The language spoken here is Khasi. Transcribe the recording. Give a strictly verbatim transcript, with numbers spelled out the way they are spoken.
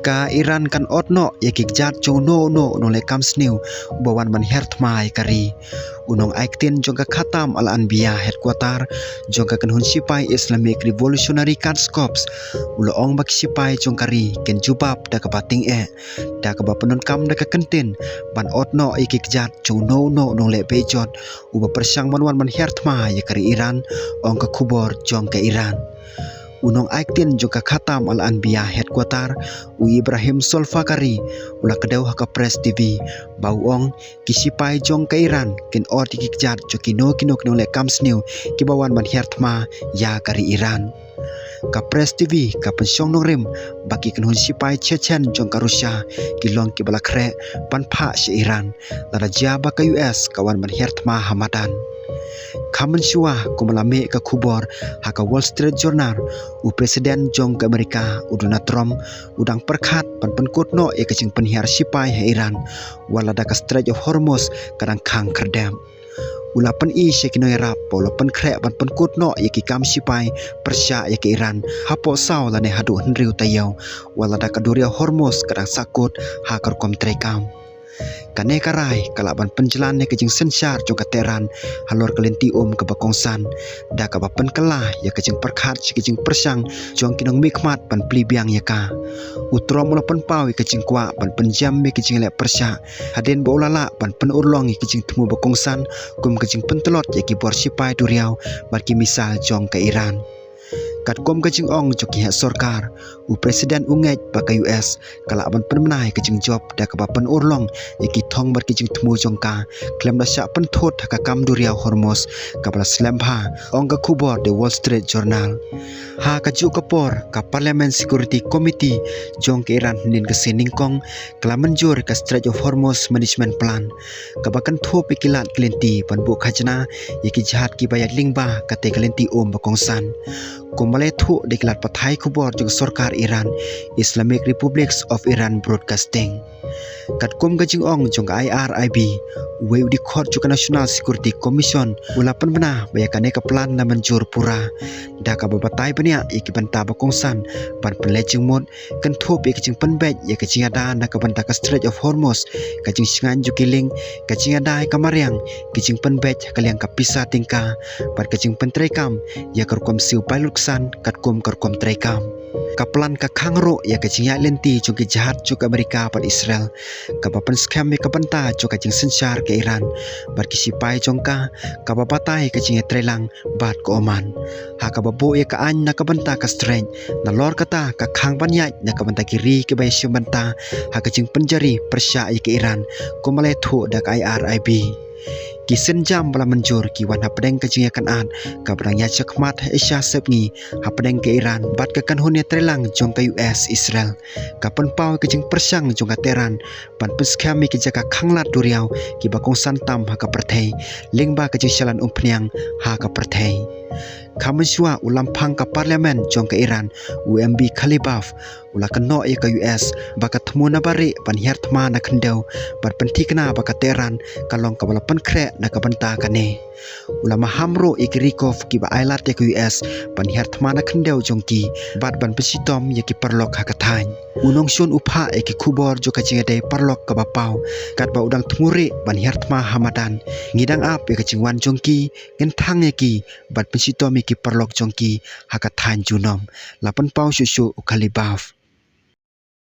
Ka Iran kan ot noh ïa ki kjat jong uno uno u nongleh kam sniew uba wan ban hiar thma ïa ka ri. U nongai ktien jong ka Khatam Al Anbiya headquarter jong ka kynhun sipai Islamic Revolutionary Guards Corps u la ong ba ki sipai jong ka ri kin jubab da kaba tyngeh, da kaba pyndonkam da ka kyntien ban ot noh ïa ki kjat jong uno uno u nongleh bejot uba pyrshang ban wan ban hiar thma ïa ka ri Iran, ong ka khubor jong ka Iran. U nongai ktien jong ka Khatam Al Anbiya headquarter, u Ibrahim Solfakari, u la kdew ha ka Press T V ba u ong ki sipai jong ka Iran kin ot ïa ki kjat jong kino kino ki nongleh kam sniew kiba wan ban hiar thma ïa ka ri Iran. Ka Press T V ka pynshong nongrim ba ki kynhun sipai Chechen jong ka Russia ki long kiba la khreh ban phah sha Iran lada jia ba ka U S ka wan ban hiar thma ha madan. Kham mynshuwa kumba la mih ka khubor ha ka Wall Street Journal, u President jong ka Amerika u Donald Trump u dang pyrkhat ban pynkut noh ïa ka jingpynhiar sipai ha Iran wat lada ka Strait of Hormuz ka dang khang khyrdep. U la pyni sha ki nongïarap ba u la pynkhreh ban pynkut noh ïa ki kam sipai pyrshah ïa ka Iran hapoh saw lane haduh hynriew taïew wat lada ka duriaw Hormuz ka dang sahkut ha ka rukom treikam. Kane ka rai ka lah ban pynjlan ïa ka jingsynshar jong ka Tehran halor ka lynti um kaba kongsan, da kaba pynkylla ïa ka jingpyrkhat sha ka jingpyrshang jong ki nongmihkhmat ban plie biang ïa ka. U Trump u la pynpaw ïa ka jingkwah ban pynjem ïa ka jingleh pyrshah hadien ba u la lah ban pynurlong ïa ka jingthmu ba kongsan kum ka jingpyntlot ïa ki bor sipai duriaw bad ki missile jong ka Iran. Katkum ka jingong jong ki heh sorkar, u President u ngeit ba ka U S ka lah ban pynbna ïa ka jingjop da kaba pynurlong ïa ki thong bad ki jingthmu jong ka khlem da shah pynthut ha ka kam duriaw Hormuz kaba la slem bha, ong ka khubor The Wall Street Journal. Ha kajuh ka por ka Parliament Security Committee jong ka Iran hynnin ka sngi nyngkong ka la mynjur ka Strait of Hormuz Management Plan, kaba kynthup ïa ki lad ki lynti ban buh khajna ïa ki jahaj kiba ïaid lyngba katei ka lynti um ba kongsan, kumba la ïathuh da ki lad pathai khubor jong ka sorkar Iran, Islamic Republics of Iran Broadcasting. Katkum ka jingong jong ka I R I B, uwei u dkhot jong ka National Security Commission u la pynbna ba ïa kane ka plan la mynjur pura, da kaba batai bniah ïa ki bynta ba kongsan ban pynleit jingmut, kynthup ïa ka jingpynbeit ïa ka jingïada na ka bynta ka Strait of Hormuz, ka jingshngaiñ jong ki lieng, ka jingïada ïa ka mariang, ka jingpynbeit ha ka liang ka pisa tyngka bad ka jingpyntreikam ïa ka rukom siew bai lutksan katkum ka rukom treikam. Ka plan ka khang ruh ïa ka jingïaid lynti jong ki jahaj jong ka Amerika bad Israel, kaba pynskhem ïa ka bynta jong ka jingsynshar ka Iran bad ki sipai jong ka, kaba batai ïa ka jingïatreilang bad ka Oman. Ha kaba buh ïa ka aiñ na ka bynta ka Strait, nalor kata ka khang ban ïaid na ka bynta ki ri kiba ïashim bynta ha ka jingpynjari pyrshah ïa ka Iran, kumba la ïathuh da ka I R I B. Ki sienjam ba la mynjur ki wan hapdeng ka jingïakynad kaba dang ïaid shakhmat ha Asia Sepngi hapdeng ka Iran bad ka kynhun ïatreilang jong ka U S Israel. Ka pynpaw ïa ka jingpyrshang jong ka Tehran ban pynskhem ïa ki jaka khanglad duriaw kiba kongsan tam ha ka pyrthei, lyngba ka jingshalan umphniang ha ka pyrthei. Kham mynshuwa u lamphang ka Parliament jong ka Iran, u M B Khalibaf, u la kynnoh ïa ka U S ba ka thmu na barieh ban hiar thma na khyndew bad pynthikna ba ka Tehran ka long kaba la pynkhreh na ka bynta kane. U la maham ruh ïa ki ri Gulf kiba ailad ïa ka U S ban hiar thma na khyndew jong ki bad ban pynshitom ïa ki paralok ha ka thaiñ. U nongshun u phah ïa ki khubor jong ka jingïadei paralok kaba paw, katba u dang thmu rieh ban hiar thma ha madan. Ngi dang ap ïa ka jingwan jong ki, ngin thang ïa ki bad pynshitom ïa ki paralok jong ki ha ka thaiñ junom, la pynpaw shuh shuh u Khalibaf.